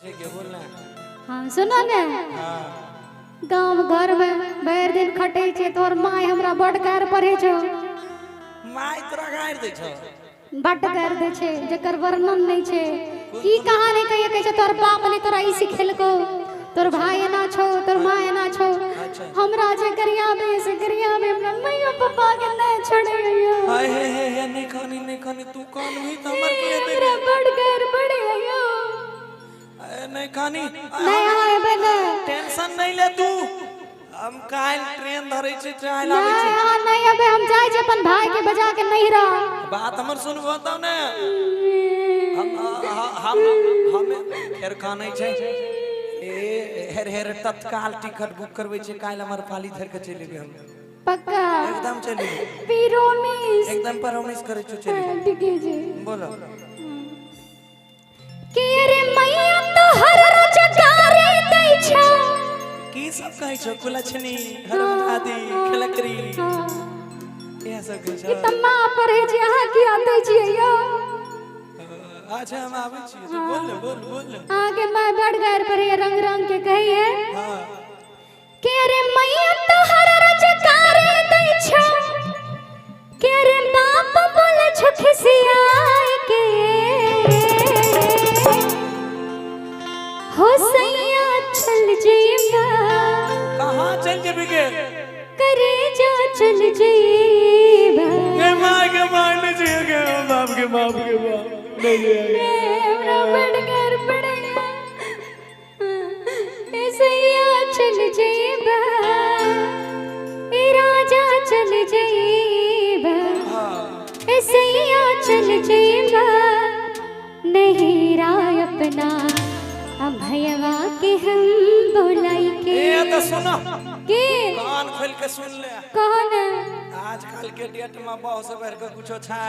ठीक है, बोल ना। हाँ, सुनो ने। हाँ। गांव घर में भरि दिन खटै छै, तोहर माय हमरा बड गारि पढ़ै छौ। माय तोरा गारि दै छौ? बड गारि दै छै, जकर वर्णन नहि छै। की कहाँ नहि कहिए, कहै छै तोहर बाप नहि तोरा ई सिखेलकौ, तोहर भाय एना छौ, तोहर माँ एना छौ। अच्छा। हमरा जे गरियाबे से गरियाबे, हमरा मैयो पप्पा के नहि छोड़ैया। हाय हे हे हे, नहीं खानी नहीं खानी, तू कौन हुई तो हमर के हेतै? हमरा बड गारि पढ़ैया। ए, नहीं खानी। नहि, अहाँ एबै ने। टेंशन नहीं ले तू, हम काल्हि ट्रेन धरै छी, काल्हि आबै नहि छी। अहाँ नहि एबै, हम जाइ छी अपन भाई के बजा के नैहरा। बात हमर सुनबो तब ने। हम हम हमे फेर कानै छै। ए हेर हेर, तत्काल टिकट बुक करबै छै, काल्हि हमर पाली धरि के चलि एबै हम। पक्का? एकदम चलि एबै। पिरोमिस? एकदम परमिस करै छी, चलि एबै। ठीके छै। बोलो। के रे मैया तो हर रोज गारे दै छौ। की सब कहै छौ? कुलक्षणी, हरमजादी, खलकरी। हाँ। इएह सब कहै ई छौ? तऽ माँ पढ़ै छी, अहाँ किया दै छियै यौ? अच्छा, हम आबै छियै, तू बोल ने, बोल बोल ने। अहाँके माँ बड़ गारि पढ़ैया, रंग रंग के कहैया। हाँ। के रे मैया तो हर रोज गारे दै छौ, के रे बाप बोले छौ खिसियाए के, हो सैया चल जेबा। कहाँ चलि जेबी गे? करे जा चल जेबा। गे माय गे माय, नहीं जिए गे बाप के बाप के बाप, नहीं जिए। हमरा बड़ घर पड़ैया। ए सैया चल जेबा, ए राजा चल जेबा। हाँ। ए सैया चल जेबा नहीं राय अपना अभयवा के हम बोलाई के। ए तऽ सुनो। के? कान खोल के सुन ले। कौन? आजकल के डेट में बहु से बढ़ के कुछो छै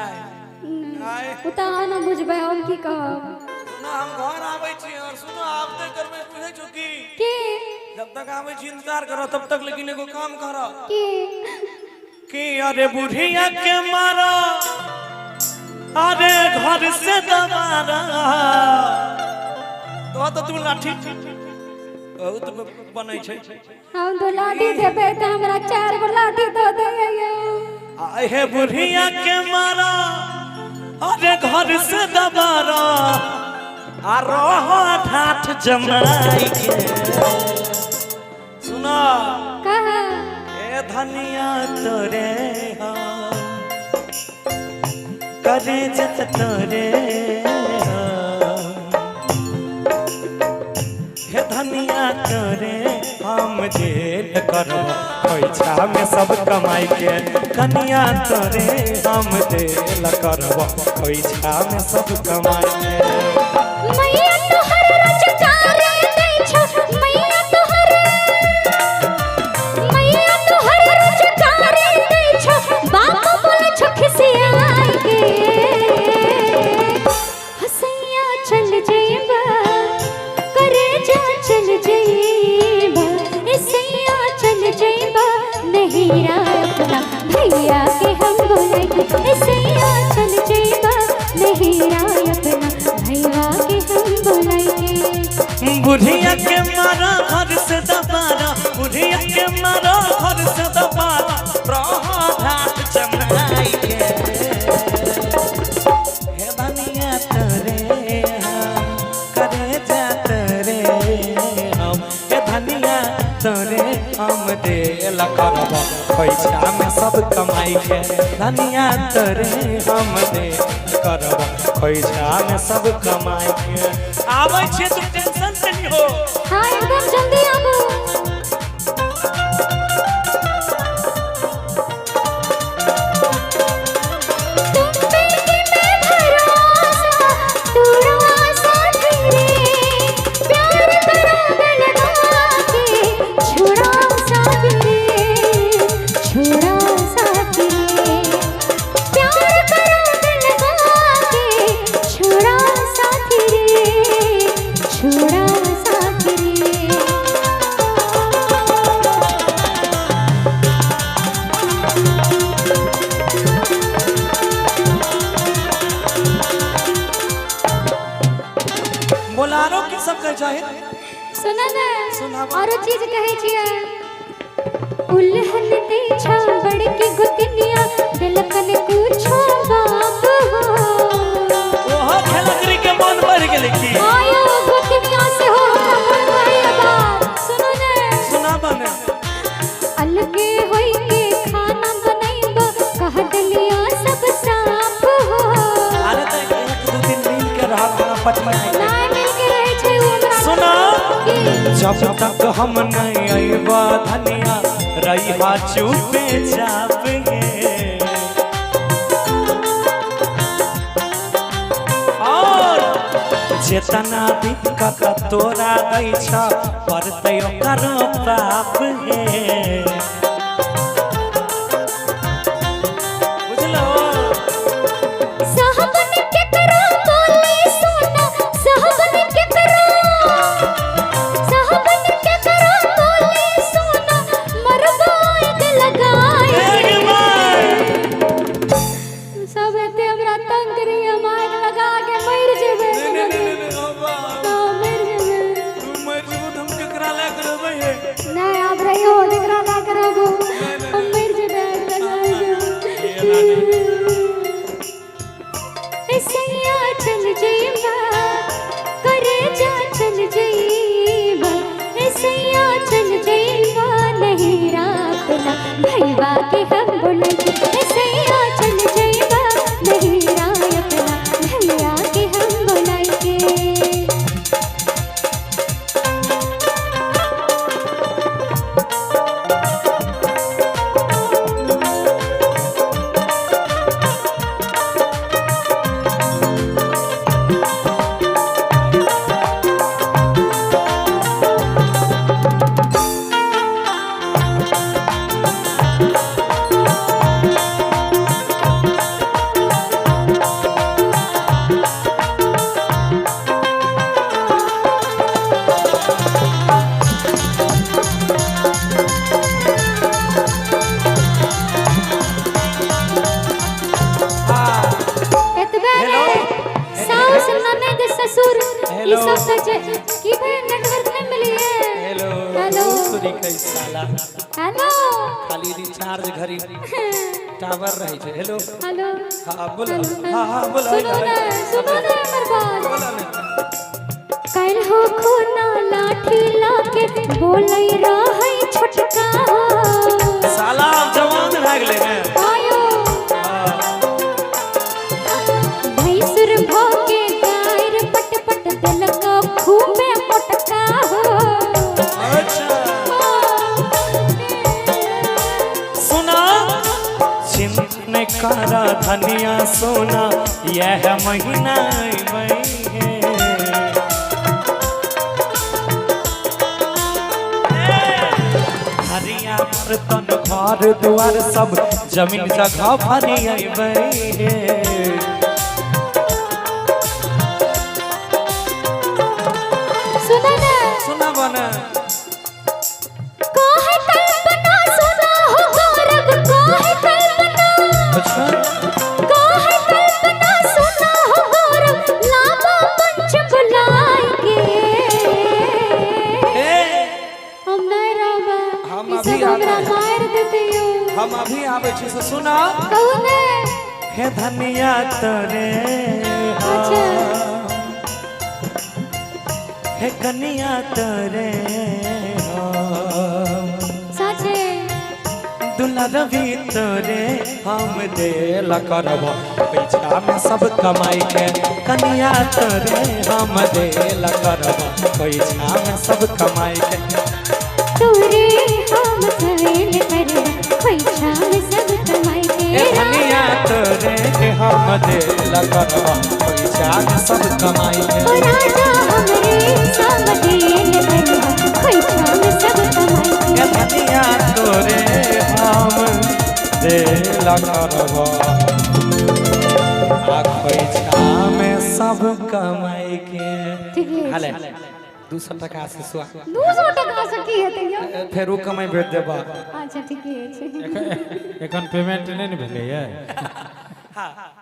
आय? ओ तऽ अहाँ ने बुझबै, हम की कहब। सुनो, हम घर आबै छी और सुनो, आबते करबै, बुझै छौ की? के? जब तक आबै छी इंतजार करो तब तक, लेकिन एगो काम करो। के? कि अरे बुढ़िया के मारा, अरे घर से दबारा तो तू लाठी बहुत बनै छै। हम दो लाठी देबै तऽ हमरा चारि गो लाठी दऽ दैया। आहे बुढ़िया के मारा, अरे घर से दबारा आ रहो ठाठ जमाई के। सुना। कहा। ए धनिया तोरे हम, करे जत तोरे हम, हे धनिया तोरे हम जेल करब पैसा में सब कमाई के, कनिया तोरे हम देल करब पैसा में सब कमाई के। मैया तोहर रजगारे दै छौ, मैया तोहर, मैया तोहर रजगारे दै छौ, बाप बोले छौ खिसियाई के, हसैया चल जेबा, करे जा चल जेबा, ए सैया चल जेबा नहीं अपना भैया के हम बोलाई के, ए सैया चल जेबा नहीं अपना भैया के हम बोलाई के। बुढ़िया के मारा घर से दबारा, बुढ़िया के मारा घर से दबारा, रहो ढाठ जमाई के, हे धनिया तोरे हम, करे जा तोरे हम, हे धनिया तोरे हम देल करब पैसा में सब कमाई के, धनिया तोरे हम देल करब पैसा में सब कमाई के। आबै छियै, तू टेंशन से नहीं हो। हाँ, एकदम जल्दी आबू। तुम पे के मैं भरोसा तोड़ा साथी रे, प्यार करो गलवा के छोड़ा साथी रे, छोड़ा साथी रे, प्यार करो गलवा के छोड़ा साथी रे, छोड़ा साथी रे। चाहे। सुना ने। सुनाबो। औरो चीज कहै छियै। उलहन दे छा बड़की गुतनिया दिलकन कुछो बाप हो। ओहो खेलकरी के मन बढ़ गेलै की? आयो गुतनिया से हो हमरा मन भइल बात। सुनो ने। सुनाबो ने। अलगे होई के खाना बनैबा कह दलिया सब साफ हो। अरे त एक दू दिन मिल के रह खाना पटना। नाय मिल के रहै छै उ हमरा। सुना। की? जब तक हम नहीं अइबा धनिया रहिहा चुपे चाप गे। और जेतना दिक्कत तोरा दै छ पड़तै ओकर पाप हे। बुझलो? साहबन के करो बोले सोना, साहबन के करो, साहबन के करो बोले सोना, मरबो आग लगाए। सब एते हमरा तंग करी, हम आग लगा के मर जेबै। हाँ, मर जेबै। नहीं, आप रहियो, जेकरा ला के रहबो। हम मर जेबै आग लगा के। सैया चल जइबा, करे जा चल जइबा, सैया चल जइबा, नहीं रात ना भइबा के हम बोलै। सैया चल जइबा, नहीं रात ना भैया के हम बोलै के। एतबे हेलो। ने सास ननद ससुर ई हेलो। सब तऽ जे की भेल, नेटवर्क नहि मिलैए? हेलो। हेलो। सुरी के साला। हेलो। खाली रिचार्ज घड़ी टावर रहै छै। हेलो। हेलो। हाँ बोलो। हेलो। हाँ हाँ बोलो। सुनो ने, सुनो ने हमर बात। बोलो ने। काल्हि हो खोना लाठी लाके बोलै रहै छोटका हो। साला आब जवान भए गेलै ने। आयो। हाँ। भैंसुर भके गायर पट पट देलक खूबे मोटका हो। अच्छा सुना, चिंतन कर धनिया सोना, यह महीना अइबै हे। हरिया बर्तन घर दुआर सब जमीन जगह भरी अइबै हे। सुना ने। सुना बना। काहे कल्पना सुना हो गौरव, काहे कल्पना, अच्छा। काहे कल्पना सुना हो गौरव, लाबा पंच बुलाए के। ए हम नहीं रहबै। हम ई अभी सब हमरा आबै। मारि देतैयो। हम अभी आबै छी से सुना। कहू ने। हे धनिया तोरे, अच्छा। हे कनिया तोरे, साचे? दुलरवी तोरे हम देल करब पैसा में सब कमाई के। कनिया तोरे हम देल करब पैसा में सब कमाई के। तोरे हम देल करब पैसा में सब कमाई के। ए धनिया तोरे हम देल करब पैसा में सब कमाई के। ओ राजा हमरे सब देल करब पैसा में सब कमाई के। ए धनिया तोरे हम देल करब आ खोइछा में सब कमाई के। ठीक है। हाले 200 टका से सुआ। 200 टका से की हेतै यौ? फेर ओ कमाई भेज देबा। अच्छा, ठीके छै। एखन पेमेंट नहि ने भेलैए। हाँ।